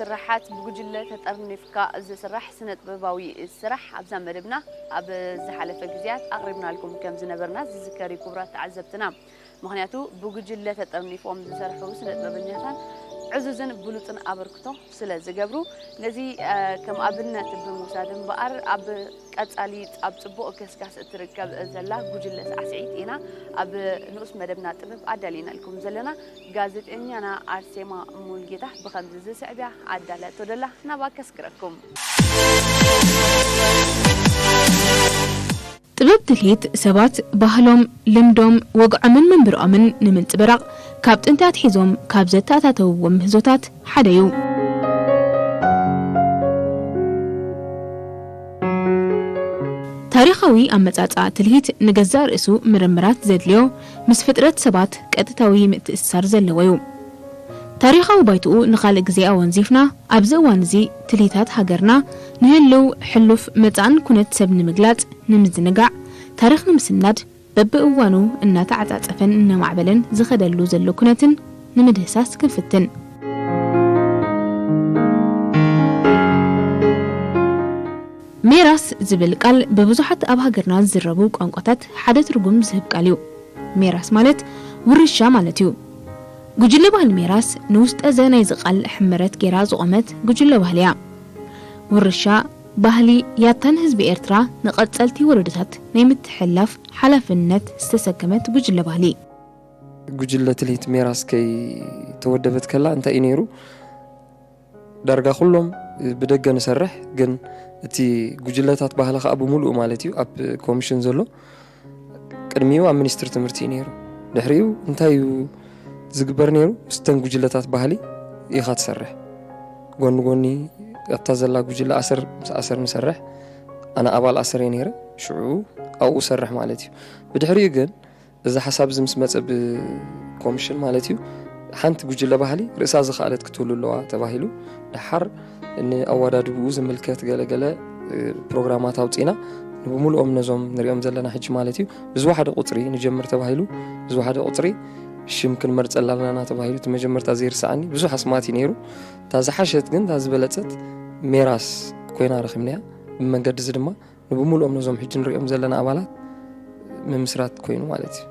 ስራሓት ብጉጅለ ተጠርኒፍካ ዝስራሕ ስነ ጥበባዊ ስራሕ ኣብዛ መደብና ኣብ ዝሓለፈ ግዜያት ኣቕሪብናልኩም ከም ዝነበርና ዝዝከር እዩ፣ ክቡራት ተዓዘብትና። ምኽንያቱ ብጉጅለ ተጠርኒፎም ዝሰርሑ ስነ ጥበበኛታት ዕዙዝን ብሉጽን ኣበርክቶ ስለ ዝገብሩ፣ ነዚ ከም ኣብነት ብምውሳድ እምበኣር ኣብ ቀጻሊ ኣብ ጽቡቕ ገስጋስ እትርከብ ዘላ ጉጅለ ሳዕስዒት ኢና ኣብ ንኡስ መደብና ጥበብ ኣዳሊናልኩም ዘለና። ጋዜጠኛና ኣርሴማ ሙልጌታ ብኸምዚ ዝስዕብ እያ ኣዳልያቶ ደላ፣ ናብኣ ከስግረኩም። ጥበብ ትልሂት ሰባት ባህሎም፣ ልምዶም፣ ወግዖምን መንበርኦምን ንምንጽብራቕ ካብ ጥንቲ ኣትሒዞም ካብ ዘተኣታተውዎም ምህዞታት ሓደ እዩ። ታሪኻዊ ኣመጻጽኣ ትልሂት ንገዛእ ርእሱ ምርምራት ዘድልዮ፣ ምስ ፍጥረት ሰባት ቀጥታዊ ምትእስሳር ዘለዎ እዩ። ታሪኻዊ ባይትኡ ንኻልእ ግዜ ኣወንዚፍና፣ ኣብዚ እዋን እዚ ትልሂታት ሃገርና ንህልው፣ ሕሉፍ፣ መጻእን ኩነት ሰብ ንምግላጽ፣ ንምዝንጋዕ፣ ታሪኽ ንምስናድ፣ በብእዋኑ እናተዓጻጸፈን እናማዕበለን ዝኸደሉ ዘሎ ኩነትን ንምድህሳስ ክንፍትን። ሜራስ ዝብል ቃል ብብዙሓት ኣብ ሃገርና ዝዝረቡ ቋንቋታት ሓደ ትርጉም ዝህብ ቃል እዩ። ሜራስ ማለት ውርሻ ማለት እዩ። ጉጅለ ባህሊ ሜራስ ንውስጠዘ ናይዚ ቃል ሕመረት ጌራ ዝቖመት ጉጅለ ባህሊ እያ። ውርሻ ባህሊ ያታን ህዝቢ ኤርትራ ንቐጸልቲ ወለዶታት ናይ ምትሕልላፍ ሓላፍነት ዝተሰከመት ጉጅለ ባህሊ። ጉጅለ ትልሂት ሜራስ ከይተወደበት ከላ እንታይ እዩ ነይሩ? ዳርጋ ኩሎም ብደገ ንሰርሕ፣ ግን እቲ ጉጅለታት ባህሊ ከኣ ብምሉኡ ማለት እዩ ኣብ ኮሚሽን ዘሎ። ቅድሚኡ ኣብ ሚኒስትሪ ትምህርቲ እዩ ነይሩ። ድሕሪኡ እንታይ እዩ ዝግበር ነይሩ? ምስተን ጉጅለታት ባህሊ ኢኻ ትሰርሕ። ጎኒ ጎኒ ኣብታ ዘላ ጉጅለ ኣሰር፣ ምስ ኣሰር ንሰርሕ። ኣነ ኣባል ኣሰር እየ ነይረ። ሽዑ ኣብኡ እሰርሕ ማለት እዩ። ብድሕሪኡ ግን እዚ ሓሳብ እዚ ምስ መጸ ብኮሚሽን ማለት እዩ፣ ሓንቲ ጉጅለ ባህሊ ርእሳ ዝኸኣለት ክትህሉ ኣለዋ ተባሂሉ። ደሓር ንኣወዳድብኡ ዝምልከት ገለገለ፣ እ፣ ፕሮግራማት ኣውጺእና፣ ንብምልኦም ነዞም ንሪኦም ዘለና ሕጂ ማለት እዩ፣ ብዝወሓደ ቁጽሪ ንጀምር ተባሂሉ። ብዝወሓደ ቁጽሪ ሽም ክንመርጸላ ኣለና ተባሂሉ፣ እቲ መጀመርታ ዘይርስዓኒ ብዙሕ ኣስማት እዩ ነይሩ። እታ ዝሓሸት ግን እታ ዝበለጸት ሜራስ ኮይና ረኺብናያ። ብመንገዲ እዚ ድማ ንብምልኦም ነዞም ሕጂ ንሪኦም ዘለና ኣባላት ምምስራት ኮይኑ ማለት እዩ።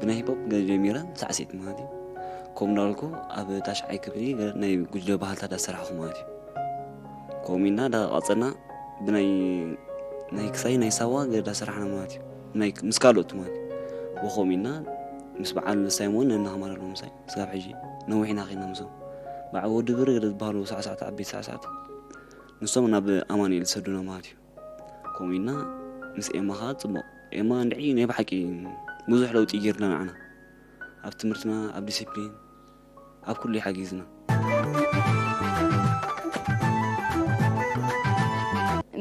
ብናይ ሂፖፕ ገ-፣ ጀሚረ ሳዕሲት ማለት እዩ። ከምኡ እንዳበልኩ ኣብ ታሽዓይ ክፍሊ ገ-፣ ናይ ጉጅለ ባህልታት ዳሰራሕኹ ማለት እዩ። ከምኡ ኢልና ዳቐጸልና ብናይ፣ ናይ ክሳይ ናይ ሳዋ ገ-፣ ዳሰራሕና ማለት እዩ። ናይ፣ ምስ ካልኦት ማለት እዩ። ወኸምኡ ኢልና ምስ በዓል ሳይሞን ነናኸማር ኣለዎ ምሳይ። ስጋብ ሕጂ ነዊሕ ኢና ኸይድና ምስኦም። በዓል ወዲ ብር ገለ ዝበሃሉ ሳዕሳዕቲ፣ ዓበይቲ ሳዕሳዕቲ፣ ንሶም ናብ ኣማኑኤል ዝሰዱና ማለት እዩ። ከምኡ ኢልና ምስ ኤማ ኸዓ ጽቡቕ። ኤማ እንድዒ ናይ ብሓቂ ብዙሕ ለውጢ ገይርና ንዓና። ኣብ ትምህርትና፣ ኣብ ዲሲፕሊን፣ ኣብ ኩሉ ይሓጊዝና።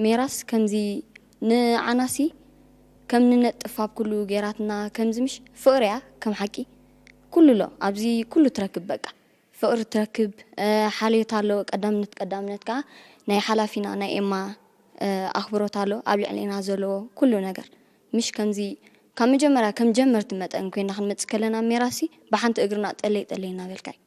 ሜራስ ከምዚ ንዓናሲ ከም ንነጥፍ ኣብ ኩሉ ገይራትና፣ ከምዚ ምሽ ፍቕሪ እያ ከም ሓቂ። ኩሉ ኣሎ ኣብዚ ኩሉ ትረክብ በቃ። ፍቕሪ ትረክብ፣ እ፣ ሓልዮት ኣሎ። ቀዳምነት፣ ቀዳምነት ከኣ ናይ ሓላፊና ናይ ኤማ፣ እ፣ ኣኽብሮት ኣሎ ኣብ ልዕሌና ዘለዎ ኩሉ ነገር። ምሽ ከምዚ ካብ መጀመርያ ከም ጀመርቲ መጠን ኮይና ክንመጽእ ከለና ሜራሲ ብሓንቲ እግርና ጠለይ ጠለይ እናበልካ እዩ።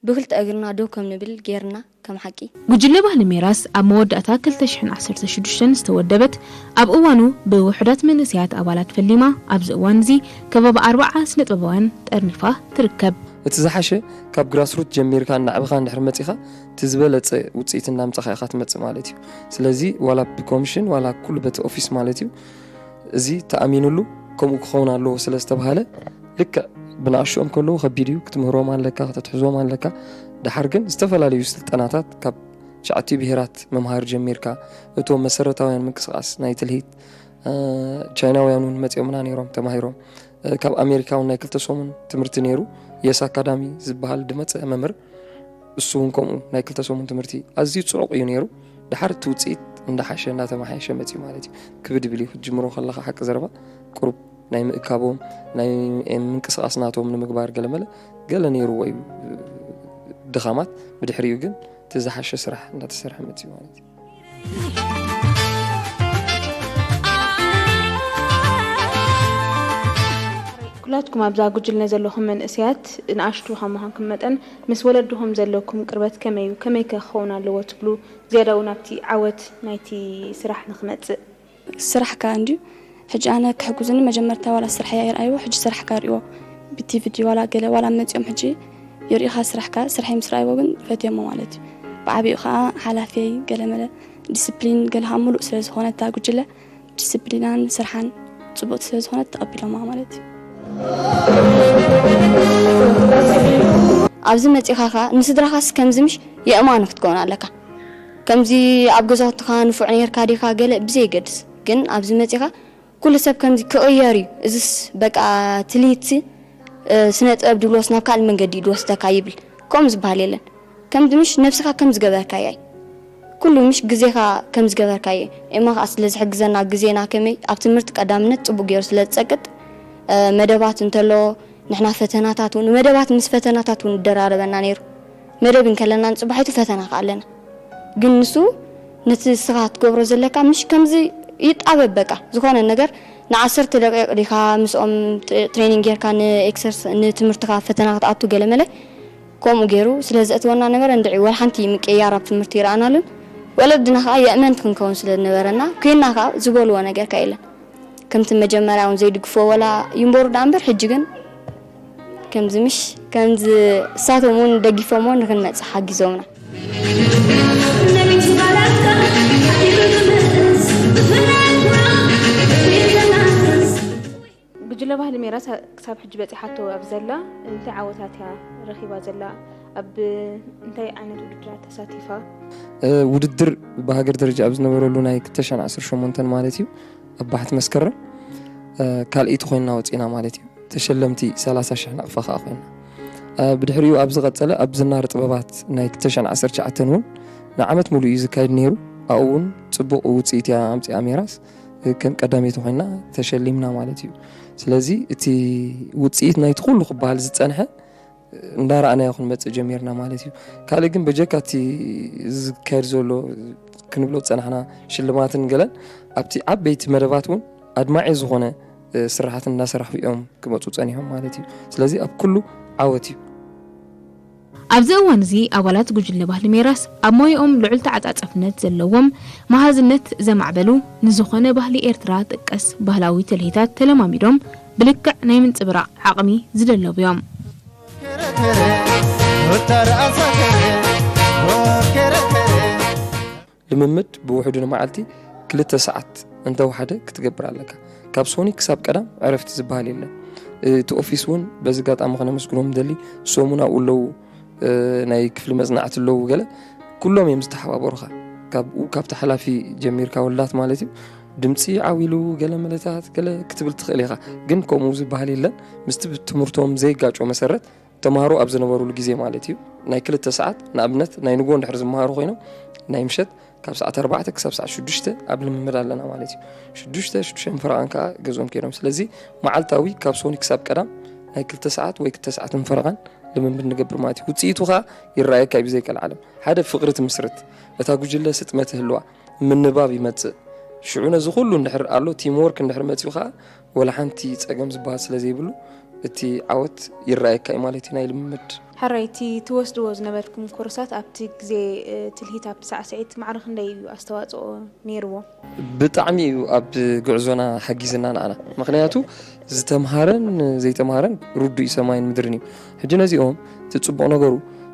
ብክልተ እግርና ደው ከም ንብል ጌርና ከም ሓቂ። ጉጅለ ባህሊ ሜራስ ኣብ መወዳእታ ክልተ ሽሕን ዓሰርተ ሽዱሽተን ዝተወደበት፣ ኣብ እዋኑ ብውሑዳት መንእሰያት ኣባላት ፈሊማ፣ ኣብዚ እዋን እዚ ከባቢ ኣርብዓ ስነ ጥበባውያን ጠርኒፋ ትርከብ። እቲ ዝሓሸ ካብ ግራስሩት ጀሚርካ እናዕበኻ እንድሕር መጺኻ፣ እቲ ዝበለጸ ውጽኢት እናምጻኻ ኢኻ ትመጽእ ማለት እዩ። ስለዚ ዋላ ብኮሚሽን ዋላ ኩሉ በቲ ኦፊስ ማለት እዩ፣ እዚ ተኣሚኑሉ ከምኡ ክኸውን ኣለዎ ስለ ዝተባህለ፣ ልክዕ ብንኣሽኦም ከለዉ ከቢድ እዩ፣ ክትምህሮም ኣለካ፣ ከተትሕዞም ኣለካ። ደሓር ግን ዝተፈላለዩ ስልጠናታት ካብ ትሽዓቲኡ ብሄራት ምምሃር ጀሚርካ፣ እቶም መሰረታውያን ምንቅስቓስ ናይ ትልሂት፣ እ፣ ቻይናውያን እውን መጺኦምና ነይሮም ተማሂሮም። እ፣ ካብ ኣሜሪካ እውን ናይ ክልተ ሰሙን ትምህርቲ ነይሩ። የስ ኣካዳሚ ዝበሃል ዝመጸ መምህር፣ እሱ እውን ከምኡ ናይ ክልተ ሰሙን ትምህርቲ ኣዝዩ ጽዑቕ እዩ ነይሩ። ደሓር እቲ ውጽኢት እንዳሓሸ እንዳተመሓየሸ መጺኡ ማለት እዩ። ክብድ ይብል እዩ ክትጅምሮ ከለኻ ሓቂ ዘረባ ቁሩብ ናይ ምእካቦም ናይ ምንቅስቓስ ናቶም ንምግባር ገለመለ ገለ ነይርዎ እዩ ድኻማት። ብድሕሪኡ ግን እቲ ዝሓሸ ስራሕ እንዳተሰርሐ መጺኡ ማለት እዩ። ኩላትኩም ኣብዛ ጉጅለ ዘለኹም መንእሰያት ንኣሽቱ ካብ ምዃንኩም መጠን፣ ምስ ወለድኹም ዘለኩም ቅርበት ከመይ እዩ? ከመይ ከ ክኸውን ኣለዎ ትብሉ? ዝያዳ እውን ኣብቲ ዓወት ናይቲ ስራሕ ንኽመጽእ። ስራሕካ እንድዩ። ሕጂ ኣነ ክሕግዙኒ መጀመርታ ዋላ ስራሕ ይርኣይዎ፣ ሕጂ ስራሕካ ርእይዎ። ብቲቪ ድዩ ዋላ ገለ፣ ዋላ መጺኦም ሕጂ ይርእኻ ስራሕካ፣ ስራሐይ ምስ ረኣይዎ ግን ፈትዮሞ ማለት እዩ። ብዓቢኡ ኸዓ ሓላፊየይ ገለ መለ ዲስፕሊን ገለ ኸዓ ሙሉእ ስለ ዝኾነ እታ ጉጅለ፣ ዲስፕሊናን ስርሓን ጽቡቕ ስለ ዝኾነት ተቐቢሎማ ማለት እዩ። ኣብዚ መጺኻ ኸዓ ንስድራኻስ ከምዚ ምሽ የእማኑ ክትከውን ኣለካ። ከምዚ ኣብ ገዛውትኻ ንፉዕ ኔርካ ዲኻ ገለ ብዘይገድስ፣ ግን ኣብዚ መጺኻ ኩሉ ሰብ ከምዚ ክቕየር እዩ። እዝስ በቃ ትልሂትሲ፣ እ፣ ስነ ጥበብ ድብሎስ ናብ ካልእ መንገዲ እዩ ድወስደካ ይብል። ከምኡ ዝበሃል የለን። ከምዚ ምሽ ነብስኻ ከም ዝገበርካያ እዩ። ኩሉ ምሽ ግዜኻ ከም ዝገበርካዮ። ኤማ ኸዓ ስለ ዝሕግዘና ግዜና ከመይ ኣብ ትምህርቲ ቀዳምነት ጽቡቕ ገይሩ ስለ ዝጸቅጥ፣ እ፣ መደባት እንተሎ ንሕና ፈተናታት እውን፣ መደባት ምስ ፈተናታት እውን ይደራረበና ነይሩ። መደብ እንከለና ንጽባሒቱ ፈተና ኸዓ ኣለና። ግን ንሱ ነቲ ንስኻ ትገብሮ ዘለካ ምሽ ከምዚ ይጣበብ በቃ። ዝኾነ ነገር ንዓሰርተ ደቂቕ ዲኻ ምስኦም ት-፣ ትሬኒንግ ጌርካ ንኤክሰርስ-፣ ንትምህርትኻ ፈተና ክትኣቱ ገለ መለ ከምኡ ገይሩ ስለ ዘእትወና ነበረ እንድዒ ወላ ሓንቲ ምቅይያር ኣብ ትምህርቲ ይረኣናሉን። ወለድና ኸዓ የእመንቲ ክንከውን ስለ ዝነበረና፣ ኮይንና ኸዓ ዝበልዎ ነገር ከ የለን። ከምቲ መጀመርያ እውን ዘይድግፎ ወላ ይንበሩ ደኣ እምበር፣ ሕጂ ግን ከምዚ ምሽ፣ ከምዚ እሳቶም እውን ደጊፎምዎ ንኽንመጽእ ሓጊዞምና። ጉጅለ ባህሊ ሜራስ ክሳብ ሕጂ በጺሓቶ ኣብ ዘላ እንታይ ዓወታት እያ ረኺባ ዘላ? ኣብ እንታይ ዓይነት ውድድራት ተሳቲፋ? እ፣ ውድድር ብሃገር ደረጃ ኣብ ዝነበረሉ ናይ ክልተ ሽሕን ዓሰርተ ሸሞንተን ማለት እዩ፣ ኣብ ባሕቲ መስከረም፣ እ፣ ካልኣይቲ ኮይንና ወጺና ማለት እዩ። ተሸለምቲ ሰላሳ ሽሕ ናቕፋ ከኣ ኮይንና። እ፣ ብድሕሪኡ ኣብ ዝቐጸለ ኣብ ዝናር ጥበባት ናይ ክልተ ሽሕን ዓሰርተ ትሽዓተን እውን ንዓመት ሙሉእ እዩ ዝካየድ ነይሩ። ኣብኡ እውን ጽቡቕ ውጽኢት እያ ኣምጺኣ ሜራስ። ከም ቀዳመይቲ ኮይና ተሸሊምና ማለት እዩ። ስለዚ እቲ ውጽኢት ናይቲ ኩሉ ክበሃል ዝጸንሐ እንዳረኣናዮ ክንመጽእ ጀሚርና ማለት እዩ። ካልእ ግን በጀካ እቲ ዝካየድ ዘሎ ክንብሎ ዝጸናሕና ሽልማትን ገለን ኣብቲ ዓበይቲ መደባት እውን ኣድማዒ ዝኾነ፣ እ፣ ስራሓት እንዳሰራሑ እዮም ክመጹ ጸኒሖም ማለት እዩ። ስለዚ ኣብ ኩሉ ዓወት እዩ። ኣብዚ እዋን እዚ ኣባላት ጉጅለ ባህሊ ሜራስ ኣብ ሞያኦም ልዑል ተዓጻጻፍነት ዘለዎም፣ መሃዝነት ዘማዕበሉ፣ ንዝኾነ ባህሊ ኤርትራ ጥቀስ ባህላዊ ትልሂታት ተለማሚዶም ብልክዕ ናይ ምንጽብራቕ ዓቕሚ ዝደለቡ እዮም። ልምምድ ብውሕዱ ንመዓልቲ ክልተ ሰዓት እንተወሓደ ክትገብር ኣለካ። ካብ ሶኒ ክሳብ ቀዳም ዕረፍቲ ዝበሃል የለን። እቲ ኦፊስ እውን በዚ ኣጋጣሚ ከነመስግኖም ንደሊ። ሰሙን ኣብኡ ኣለዉ፣ እ፣ ናይ ክፍሊ መጽናዕቲ ኣለዉ ገለ። ኩሎም እዮም ዝተሓባበሩኻ። ካብኡ፣ ካብቲ ሓላፊ ጀሚርካ ወላት ማለት እዩ። ድምጺ ዓው ኢሉ ገለ መለታት ገለ ክትብል ትኽእል ኢኻ። ግን ከምኡ ዝበሃል የለን። ምስቲ ብትምህርቶም ዘይጋጮ መሰረት ተምሃሮ ኣብ ዝነበሩሉ ግዜ ማለት እዩ፣ ናይ ክልተ ሰዓት፣ ንኣብነት ናይ ንግሆ እንድሕር ዝመሃሩ ኮይኖም፣ ናይ ምሸት ካብ ሰዓት ኣርባዕተ ክሳብ ሰዓት ሽዱሽተ ኣብ ልምምድ ኣለና ማለት እዩ። ሽዱሽተ፣ ሽዱሽተ ፈረቓን ከኣ ገዝኦም ከይዶም። ስለዚ መዓልታዊ ካብ ሶኒ ክሳብ ቀዳም ናይ ክልተ ሰዓት ወይ ክልተ ሰዓትን ፈረቓን ልምምድ ንገብር ማለት እዩ። ውጽኢቱ ከኣ ይረኣየካ እዩ ብዘይ ቀልዓለም። ሓደ ፍቕሪ ትምስርት፣ እታ ጉጅለ ስጥመ ትህልዋ፣ ምንባብ ይመጽእ። ሽዑ ነዚ ኩሉ እንድሕር ኣሎ፣ ቲም ወርክ እንድሕር መጺኡ ከኣ ወላ ሓንቲ ጸገም ዝበሃል ስለ ዘይብሉ፣ እቲ ዓወት ይረኣየካ እዩ ማለት እዩ ናይ ልምምድ። ሕራይ፣ እቲ ትወስድዎ ዝነበርኩም ኮርሳት ኣብቲ ግዜ፣ እ፣ ትልሂት ኣብቲ ሳዕስዒት ማዕረ ክንደይ እዩ ኣስተዋጽኦ ነይርዎ? ብጣዕሚ እዩ ኣብ ጉዕዞና ሓጊዝና ንዓና። ምኽንያቱ ዝተምሃረን ዘይተምሃረን ርዱእ እዩ ሰማይን ምድርን እዩ። ሕጂ ነዚኦም እቲ ጽቡቕ ነገሩ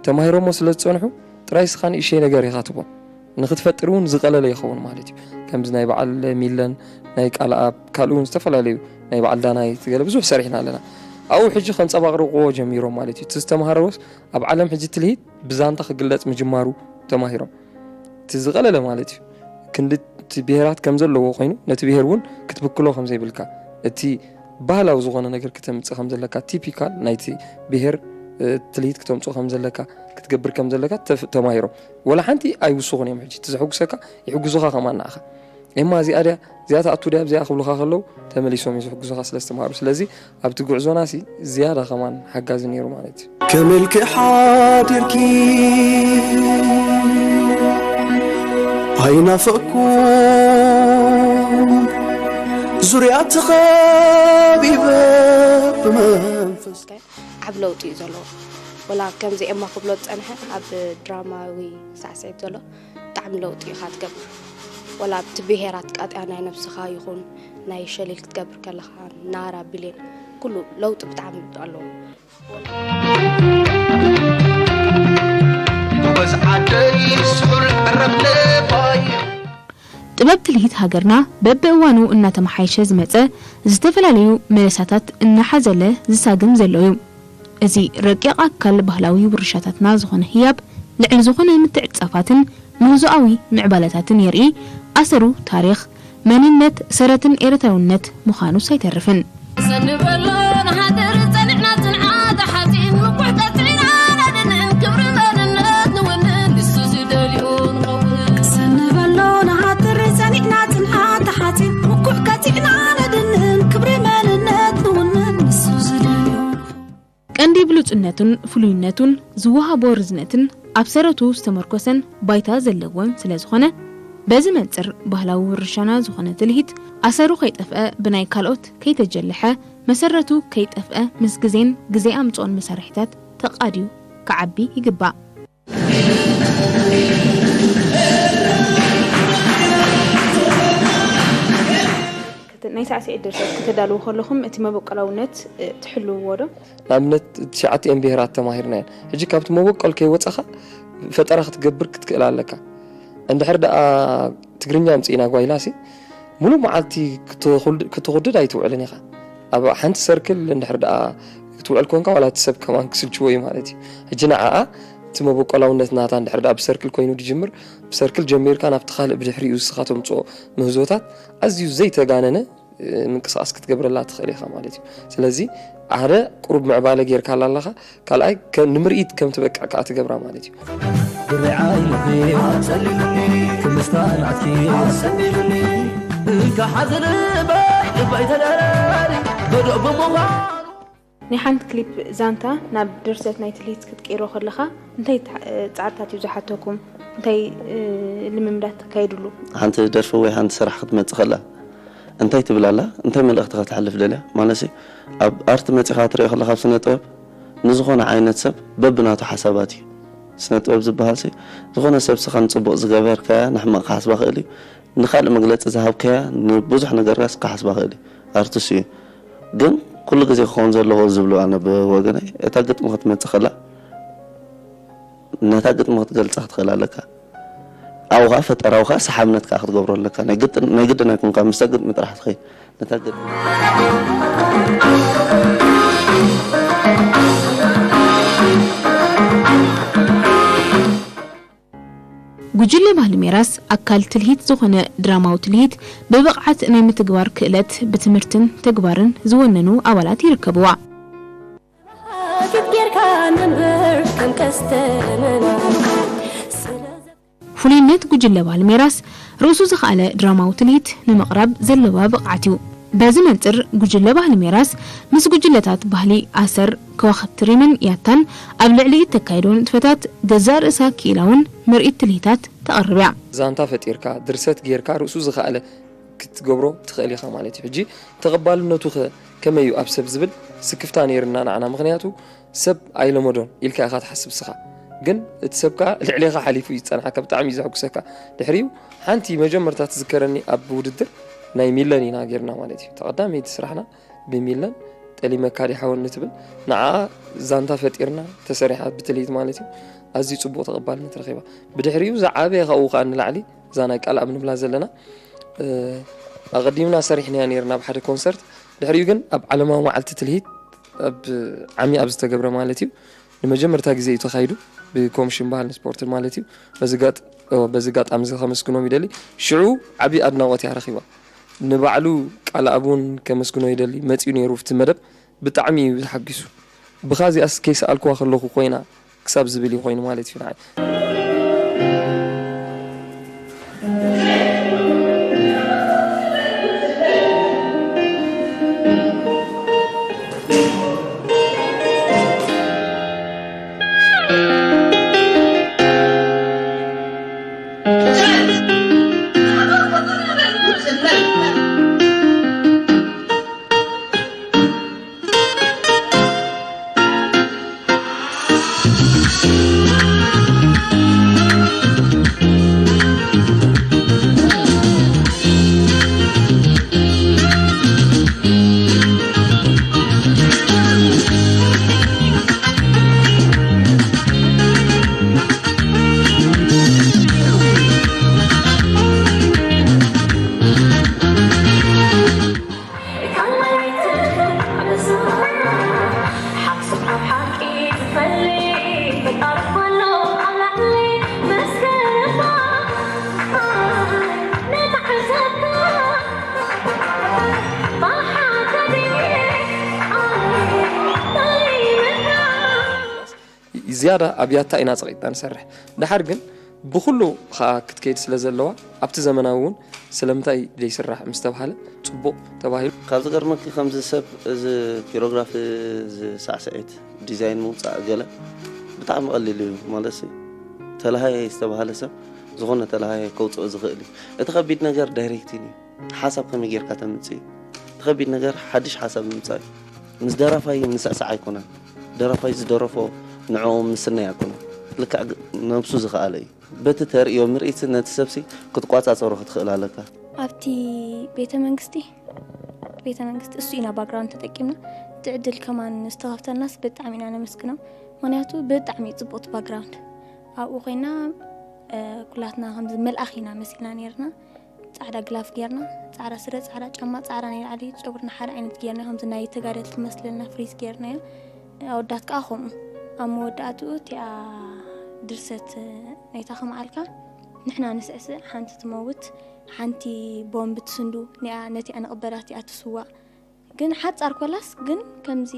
ተማሂሮሞ ስለ ዝጸንሑ ጥራይ እስኻ ንእሽተይ ነገር ኢኻ ትቦም። ንኽትፈጥር እውን ዝቐለለ ይኸውን ማለት እዩ። ከምዚ ናይ በዓል ሚለን፣ ናይ ቃልኣብ፣ ካልእ እውን ዝተፈላለዩ ናይ በዓል ዳናይት ገለ ብዙሕ ሰሪሕና ኣለና። ኣብኡ ሕጂ ከንጸባቕርቕዎ ጀሚሮም ማለት እዩ። እቲ ዝተምሃረዎስ ኣብ ዓለም ሕጂ ትልሂት ብዛንታ ክግለጽ ምጅማሩ ተማሂሮም። እቲ ዝቐለለ ማለት እዩ። ክንዲ እቲ ብሄራት ከም ዘለዎ ኮይኑ ነቲ ብሄር እውን ክትብክሎ ከም ዘይብልካ፣ እቲ ባህላዊ ዝኾነ ነገር ክተምጽእ ከም ዘለካ፣ ቲፒካል ናይቲ ብሄር፣ እ፣ ትልሂት ክተምጽኦ ከም ዘለካ፣ ክትገብር ከም ዘለካ ተፍ-፣ ተማሂሮም። ወላ ሓንቲ ኣይውስኹን እዮም። ሕጂ እቲ ዘሐጉሰካ ይሕጉዙኻ ከማን ንዓኻ። ኤማ እዚኣ ድያ፣ እዚኣ ትኣቱ ድያ፣ እዚኣ ክብሉኻ ከለዉ ተመሊሶም እዩ ዝሕጉዙኻ ስለ ዝተማሃሩ። ስለዚ ኣብቲ ጉዕዞናሲ ዝያዳ ከማን ሓጋዚ ነይሩ ማለት እዩ። ከመልክዕ ሓዲርኪ ኣይናፈቅኩ ዙርያ ተኸቢበ ብመንፈስ ዓብ ለውጢ እዩ ዘለዎ። ወላ ከምዚ ኤማ ክብሎ ዝጸንሐ ኣብ ድራማዊ ሳዕስዒት ዘሎ ብጣዕሚ ለውጢ ኢኻ ትገብር። ወላ ኣብቲ ብሄራት ቃጥያ ናይ ነብስኻ ይኹን ናይ ሸሊል ክትገብር ከለኻ ናራ ቢሌን ኩሉ ለውጢ ብጣዕሚ ኣለዎ። ጥበብ ትልሂት ሃገርና በብእዋኑ እናተመሓየሸ ዝመፀ ዝተፈላለዩ መለሳታት እናሓዘለ ዝሳግም ዘሎ እዩ። እዚ ረቂቕ ኣካል ባህላዊ ውርሻታትና ዝኾነ ህያብ ልዕሊ ዝኾነ ምትዕፃፋትን ምህዞኣዊ ምዕባለታትን የርኢ። ኣሰሩ ታሪኽ፣ መንነት፣ ሰረትን ኤርትራውነት ምዃኑስ ኣይተርፍን። ሰኒ በሎ ንሓድር ጸኒዕና ጽንዓት ሓጺን ምኩሕ ቀጽዒና ነድንን ክብሪ መንነት ንውንን ንሱ ዝደልዮ ንኸውን። ሰኒ በሎ ንሓድር ጸኒዕና ጽንዓት ሓጺን ምኩሕ ቀጽዒና ነድንን ክብሪ መንነት ንውንን ንሱ ዝደልዮ ንኸውን። ቀንዲ ብሉጽነቱን ፍሉይነቱን ዝወሃቦ ርዝነትን ኣብ ሰረቱ ዝተመርኮሰን ባይታ ዘለዎን ስለ ዝኾነ፣ በዚ መንጽር ባህላዊ ውርሻና ዝኾነ ትልሂት ኣሰሩ ከይጠፍአ ብናይ ካልኦት ከይተጀልሐ መሰረቱ ከይጠፍአ ምስ ግዜን ግዜ ኣምጽኦን መሳርሒታት ተቓድዩ ክዓቢ ይግባእ። ናይ ሳዕስዒት ድርሰት ከተዳልዉ ከለኹም እቲ መበቆላውነት ትሕልውዎ ዶ? ንኣብነት ትሽዓቲኤን ብሄራት ተማሂርናየን። ሕጂ ካብቲ መበቆል ከይወፃኻ ፈጠራ ክትገብር ክትክእል ኣለካ። እንድሕር ደኣ ትግርኛ ኣምፂእና ጓይላሲ ሙሉእ መዓልቲ ክትኹድድ ኣይትውዕልን ኢኻ። ኣብ ሓንቲ ሰርክል እንድሕር ደኣ ክትውዕል ኮንካ ዋላ እቲ ሰብ ከማን ክስልችዎ እዩ ማለት እዩ። ሕጂ ንዓኣ እቲ መበቆላውነት ናታ እንድሕር ደኣ ብሰርክል ኮይኑ ድጅምር ብሰርክል ጀሚርካ ናብቲ ካልእ ብድሕሪኡ እስኻ ተምፅኦ ምህዞታት ኣዝዩ ዘይተጋነነ ምንቅስቃስ ክትገብረላ ትኽእል ኢኻ ማለት እዩ። ስለዚ ሓደ ቁሩብ ምዕባለ ጌርካላ ኣለኻ፣ ካልኣይ ንምርኢት ከም ትበቅዕ ከዓ ትገብራ ማለት እዩ። ብርዓይ ልቢ ኣጸሊሉኒ ክምስታ ናትኪ ኣሰሚሉኒ እንካ ሓዘን ባይ ልባይ ተደራሪ በዶ ብምዃኑ ናይ ሓንቲ ክሊፕ ዛንታ ናብ ድርሰት ናይ ትልሂት ክትቅይሮ ከለኻ እንታይ ጻዕርታት እዩ ዝሓተኩም? እንታይ ልምምዳት ተካይድሉ? ሓንቲ ደርፊ ወይ ሓንቲ ስራሕ ክትመጽእ ከላ እንታይ ትብል ኣላ? እንታይ መልእኽቲ ከተሕልፍ ደልያ? ማለትሲ ኣብ ኣርት መጺኻ ክትሪኦ ከለኻ ኣብ ስነ ጥበብ ንዝኾነ ዓይነት ሰብ በብናቱ ሓሳባት እዩ። ስነ ጥበብ ዝበሃልሲ ዝኾነ ሰብ ስኻ ንጽቡቕ ዝገበርካያ ንሕማቕ ክሓስባ ክእል እዩ። ንኻልእ መግለጺ ዝሃብካያ ንብዙሕ ነገርካስ ክሓስባ ክእል እዩ። ኣርት እሱ እዩ። ግን ኩሉ ግዜ ክኸውን ዘለዎ ዝብሎ ኣነ ብወገነይ እታ ግጥሚ ክትመጽእ ከላ ነታ ግጥሚ ክትገልጻ ክትኽእል ኣለካ። ኣብኡ ኸዓ ፈጠራዊ ኸዓ ሰሓብነት ከኣ ክትገብሮ ኣለካ። ናይ ግድን ኣይኮንካ ምስታ ግጥሚ ጥራሕ ትኸይድ። ነታ ግጥሚ። ጉጅለ ባህሊ ሜራስ ኣካል ትልሂት ዝኾነ ድራማዊ ትልሂት ብብቕዓት ናይ ምትግባር ክእለት ብትምህርትን ተግባርን ዝወነኑ ኣባላት ይርከብዋ። ፍሉይነት ጉጅለ ባህሊ ሜራስ ርእሱ ዝኸኣለ ድራማዊ ትልሂት ንምቕራብ ዘለዋ ብቕዓት እዩ። በዚ መንጽር ጉጅለ ባህሊ ሜራስ ምስ ጉጅለታት ባህሊ ኣሰር፣ ከዋኽብቲ ሪምን ያታን ኣብ ልዕሊ እተካይዶ ንጥፈታት ገዛእ ርእሳ ክኢላውን ምርኢት ትልሂታት ተቕርብ እያ። ዛንታ ፈጢርካ፣ ድርሰት ጌርካ ርእሱ ዝኸኣለ ክትገብሮ ትኽእል ኢኻ ማለት እዩ። ሕጂ ተቐባልነቱ ኸ ከመይ እዩ ኣብ ሰብ ዝብል ስክፍታ ነይርና ንዓና። ምኽንያቱ ሰብ ኣይለመዶን ኢልካ ኢኻ ትሓስብ ስኻ። ግን እቲ ሰብ ከኣ ልዕሌኻ ሓሊፉ እዩ ዝጸንሓካ፣ ብጣዕሚ እዩ ዘሐጉሰካ። ድሕሪኡ ሓንቲ መጀመርታ ትዝከረኒ ኣብ ውድድር ናይ ሚለን ኢና ጌርና ማለት እዩ። ተቐዳመይቲ ስራሕና ብሚለን ጠሊመካ ድየ ሓወኒ ትብል ንዓኣ ዛንታ ፈጢርና ተሰሪሓ ብትልሂት ማለት እዩ። ኣዝዩ ጽቡቕ ተቐባልነት ረኺባ። ብድሕሪኡ ዝዓበየ ካብኡ ከኣ ንላዕሊ እዛ ናይ ቃልኣብ ንብላ ዘለና ኣቐዲምና ሰሪሕናያ ነይርና ኣብ ሓደ ኮንሰርት። ድሕሪኡ ግን ኣብ ዓለማዊ መዓልቲ ትልሂት ኣብ ዓሚ ኣብ ዝተገብረ ማለት እዩ ንመጀመርታ ግዜ እዩ ተኻይዱ ብኮምሽን ባህልን ስፖርትን ማለት እዩ። በዚ ጋጥ- ኦ፣ በዚ ጋጣሚ እዚ ከመስግኖም ይደሊ። ሽዑ ዓቢ ኣድናቖት እያ ረኺባ። ንባዕሉ ቃልኣብ እውን ከመስግኖ ይደሊ። መጺኡ ነይሩ ኣብቲ መደብ ብጣዕሚ እዩ ተሓጒሱ። ብኻ እዚኣስ ከይሰኣልክዋ ከለኹ ኮይና ክሳብ ዝብል እዩ ኮይኑ ማለት እዩ ንዓይ። ዝያዳ ኣብ ያታ ኢና ጸቒጥና ንሰርሕ። ደሓር ግን ብኹሉ ኸኣ ክትከይድ ስለ ዘለዋ ኣብቲ ዘመናዊ እውን ስለምንታይ ዘይስራሕ ምስ ተባህለ ጽቡቕ ተባሂሉ። ካብ ዝገርመኪ ከምዚ ሰብ እዚ ኪሮግራፊ እዚ ሳዕስዒት ዲዛይን ምውጻእ ገለ ብጣዕሚ ቀሊል እዩ ማለት እዩ። ተላሃየ ዝተባህለ ሰብ ዝኾነ ተላሃየ ከውጽኦ ዝኽእል እዩ። እቲ ከቢድ ነገር ዳይሬክቲንግ እዩ። ሓሳብ ከመይ ጌርካ ተምጽእ እዩ። እቲ ከቢድ ነገር ሓድሽ ሓሳብ ምምጻእ እዩ። ምስ ደራፋይ ምስዕሳዕ ኣይኮነን። ደራፋይ ዝደረፎ ንዕኡ ምስናይ ኣይኮነን። ልክዕ ግ- ነብሱ ዝኸኣለ እዩ። በቲ ተርእዮ ምርኢት ነቲ ሰብሲ ክትቋጻጸሮ ክትኽእል ኣለካ። ኣብቲ ቤተ መንግስቲ ቤተ መንግስቲ እሱ ኢና ባክግራውንድ ተጠቂምና። እቲ ዕድል ከማን ዝተኸፍተልናስ ብጣዕሚ ኢና ነመስግኖም። ምክንያቱ ብጣዕሚ እዩ ጽቡቕቲ ባክግራውንድ። ኣብኡ ኮይና እ፣ ኩላትና ከምዚ መልኣኽ ኢና መሲልና ነርና። ጻዕዳ ግላፍ ጌርና፣ ጻዕዳ ስረ፣ ጻዕዳ ጫማ፣ ጻዕዳ ናይ ላዕሊ ጨጉርና ሓደ ዓይነት ጌርና፣ ከምዚ ናይ ተጋደልቲ መስለልና ፍሪዝ ጌርናዮ። ኣወዳት ከኣ ከምኡ። ኣብ መወዳእትኡ እቲኣ ድርሰት ናይታ ከመዓልካ ንሕና ንስዕስዕ፣ ሓንቲ ትመውት፣ ሓንቲ ቦምብ ትስንዱ፣ ኒኣ ነቲኣ ንቕበላ፣ እቲኣ ትስዋእ። ግን ሓጻር ኮላስ ግን ከምዚ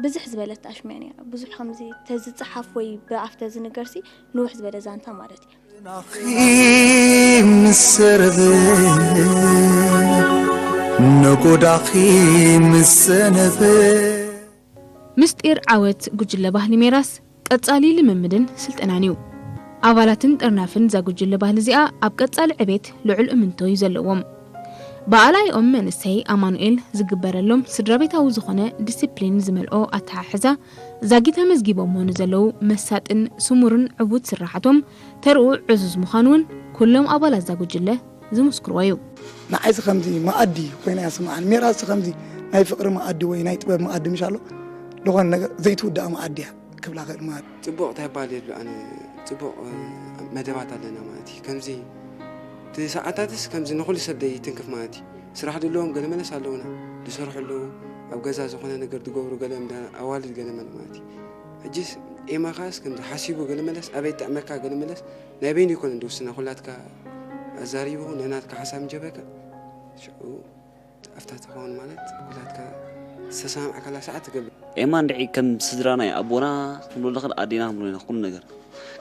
ብዝሕ ዝበለት ኣሽሚያ ነይራ። ብዙሕ ከምዚ ተዝጸሓፍ ወይ ብኣፍ ተዝንገርሲ ንውሕ ዝበለ ዛንታ ማለት እዩ። ናኺ ምስ ዘረበ፣ ነጎዳኺ ምስ ዘነበ። ምስጢር ዓወት ጉጅለ ባህሊ ሜራስ ቀጻሊ ልምምድን ስልጠናን እዩ። ኣባላትን ጥርናፍን እዛ ጉጅለ ባህሊ እዚኣ ኣብ ቀጻሊ ዕቤት ልዑል እምንቶ እዩ ዘለዎም። ብኣላይኦም መንእሰይ ኣማኑኤል ዝግበረሎም ስድራ ቤታዊ ዝኾነ ዲሲፕሊን ዝመልኦ ኣተሓሕዛ ዛጊት ኣመዝጊቦሞ ንዘለዉ መሳጥን ስሙርን ዕዉት ስራሓቶም ተርኡ ዕዙዝ ምዃኑ እውን ኩሎም ኣባላት እዛ ጉጅለ ዝምስክርዎ እዩ። ንዓይሲ ከምዚ መኣዲ ኮይና እያ ስምዓኒ። ሜራሲ ከምዚ ናይ ፍቕሪ መኣዲ ወይ ናይ ጥበብ መኣዲ ምሽ ኣሎ ዝኾነ ነገር ዘይትውዳእ መኣዲ እያ ክብላ ክእል ማለት እዩ። ጽቡቕ እንታይ ይበሃል የድሉ ኣነ ጽቡቕ እ፣ መደባት ኣለና ማለት እዩ። ከምዚ እቲ ሰዓታትስ ከምዚ ንኹሉ ሰብ ደይትንክፍ ማለት እዩ። ስራሕ ድለዎም ገለ መለስ ኣለውና ዝሰርሑ ኣለዉ ኣብ ገዛ ዝኾነ ነገር ዝገብሩ ገለ እንዳ ኣዋልድ ገለ መለ ማለት እዩ። ሕጂስ ኤማ ኻስ ከምዚ ሓሲቡ ገለ መለስ ኣበይ ጥዕመካ ገለ መለስ ናይ በይኑ ይኮነ ዝውስና ኩላትካ ኣዛሪቡ ነናትካ ሓሳብ እንጀበካ ሽዑ ኣብታ ትኸውን ማለት ኩላትካ ዝተሰማምዓካላ ሰዓት ትገብር። ኤማ እንድዒ ከም ስድራና እዩ ኣቦና ክንብሎ ንኽእል ኣዴና ክንብሎ ኢና ኩሉ ነገር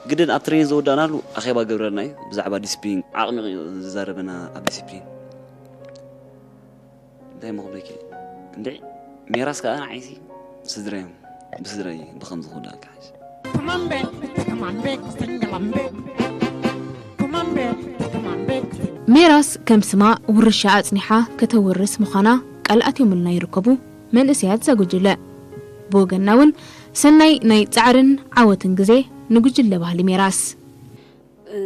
ግድን ኣብ ትሬኒንግ ዝወዳእናሉ ኣኼባ ገብረልና እዩ ብዛዕባ ዲስፕሊን ዓቕሚ ዝዛረበና ኣብ ዲስፕሊን እንታይ መኽብለኪ እንድዒ ሜራስ ከዓ ንዓይሲ ስድራ እዮም ብስድራ እዩ ብኸም ዝኽወዳእካ ሓሽ Kumambe, kumambe, singalambe. Kumambe, kumambe. ሜራስ ከም ስማ ውርሻ ኣጽኒሓ ከተውርስ ምዃና ቃል ኣትዮምልና ይርከቡ መንእሰያት እዛ ጉጅለ። ብወገንና እውን ሰናይ ናይ ጻዕርን ዓወትን ግዜ ንጉጅለ ባህሊ ሜራስ። እ፣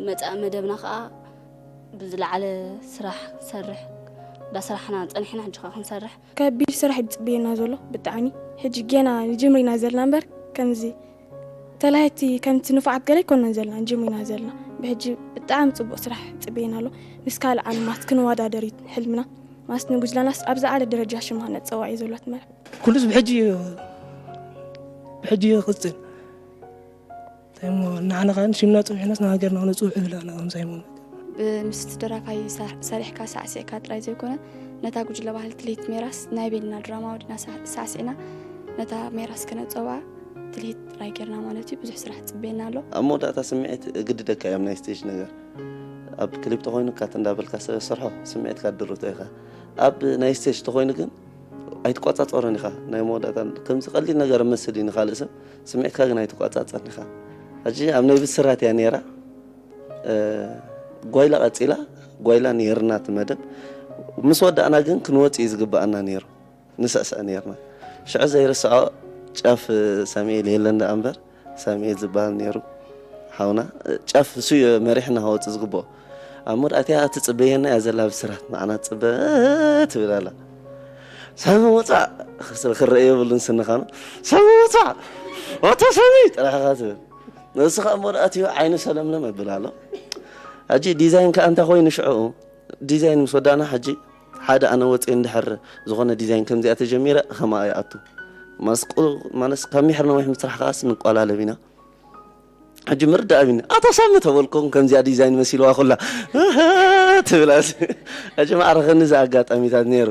መጻኢ መደብና ከኣ ብዝለዓለ ስራሕ ክንሰርሕ እንዳሰራሕና ጸኒሕና፣ ሕጂ ከኣ ክንሰርሕ። ከቢድ ስራሕ እዩ ዝጽበየና ዘሎ ብጣዕሚ። ሕጂ ጌና ንጅምር ኢና ዘለና እምበር ከምዚ ተላሃይቲ ከምቲ ንፉዓት ገለ ኣይኮንናን ዘለና ንጅምር ኢና ዘለና። ብሕጂ ብጣዕሚ ጽቡቕ ስራሕ ይጽበየና ኣሎ። ምስ ካልእ ዓለማት ክንወዳደር እዩ ሕልምና። ማለት ንጉጅለናስ ኣብ ዝለዓለ ደረጃ ሽምና ነጸዋዕ እዩ ዘሎ እቲ መርሕ። ኩሉስ ብሕጂ እዩ፣ ብሕጂ እዩ ክቕጽል። እንታይ እሞ ንዓና ኸኣ ሽምና ጸዊዕናስ ንሃገርና ክነጽውዕ ይብል ኣነ ከም ሳይሞን። ብምስቲ ደራፋይ ሳ-፣ ሰሪሕካ ሳዕሲዕካ ጥራይ ዘይኮነ፣ ነታ ጉጅለ ባህሊ ትልሂት ሜራስ ናይ ቤልና ድራማ ወዲና ሳ-፣ ሳዕሲዕና ነታ ሜራስ ከነጸውዓ ትልሂት ጥራይ ጌርና ማለት እዩ። ብዙሕ ስራሕ ትጽበየና ኣሎ። ኣብ መወዳእታ ስምዒት ግድደካ እዮም ናይ ስቴጅ ነገር። ኣብ ክሊፕ ተኾይኑ ካት እንዳበልካ ሰ-፣ ሰርሖ ስምዒትካ ድርቶ ኢኻ። ኣብ ናይ ስቴጅ ተኾይኑ ግን ኣይትቆጻጸሮን ኢኻ። ናይ መወዳእታ ከምዚ ቀሊል ነገር እመስል እዩ ንኻልእ ሰብ፣ ስምዒትካ ግን ኣይትቆጻጸርን ኢኻ። ሕጂ ኣብ ናይ ብስራት እያ ነይራ። እ፣ ጓይላ ቀጺላ፣ ጓይላ ነይርና እቲ መደብ። ምስ ወዳእና ግን ክንወጽእ እዩ ዝግብኣና ነይሩ። ንስዕስዕ ነይርና። ሽዑ ዘይርስዖ ጫፍ ሳሙኤል የለን ደኣ እምበር፣ ሳሙኤል ዝበሃል ነይሩ ሓውና። ጫፍ እሱ እዩ መሪሕና ከወጽእ ዝግብኦ። ኣብ መወዳእታ እያ ትጽበየና እያ ዘላ ብስራት፣ ንዓና ትጽበ ትብል ኣላ። ሳሚ ውጻእ! ክስ-፣ ክረአ የብሉን ስንኻ ነው። ሳሚ ውጻእ! ኣታ ሳሚ! ጥራሕ ኢኻ ትብል። ንሱ ኸኣ መወዳእትኡ ዓይኑ ሰለምለም የብል ኣሎ። ሕጂ ዲዛይን ከኣ እንታይ ኮይኑ ሽዑ፣ ዲዛይን ምስ ወዳእና ሕጂ ሓደ ኣነ ወፅየ እንድሕር ዝኾነ ዲዛይን ከምዚኣ ተጀሚረ ከምኣ ይኣቱ። ማስቁ-፣ ማለስ ካብ ሚሕር ነዊሕ ምስራሕ ከኣስ ንቋላለብ ኢና። ሕጂ ምርዳእ ኣብኒ ኣታ ሳሚ ተበልኩም ከምዚኣ ዲዛይን መሲልዋ ኩላ ትብላስ። ሕጂ ማዕረኸኒ እዚ ኣጋጣሚታት ነይሩ።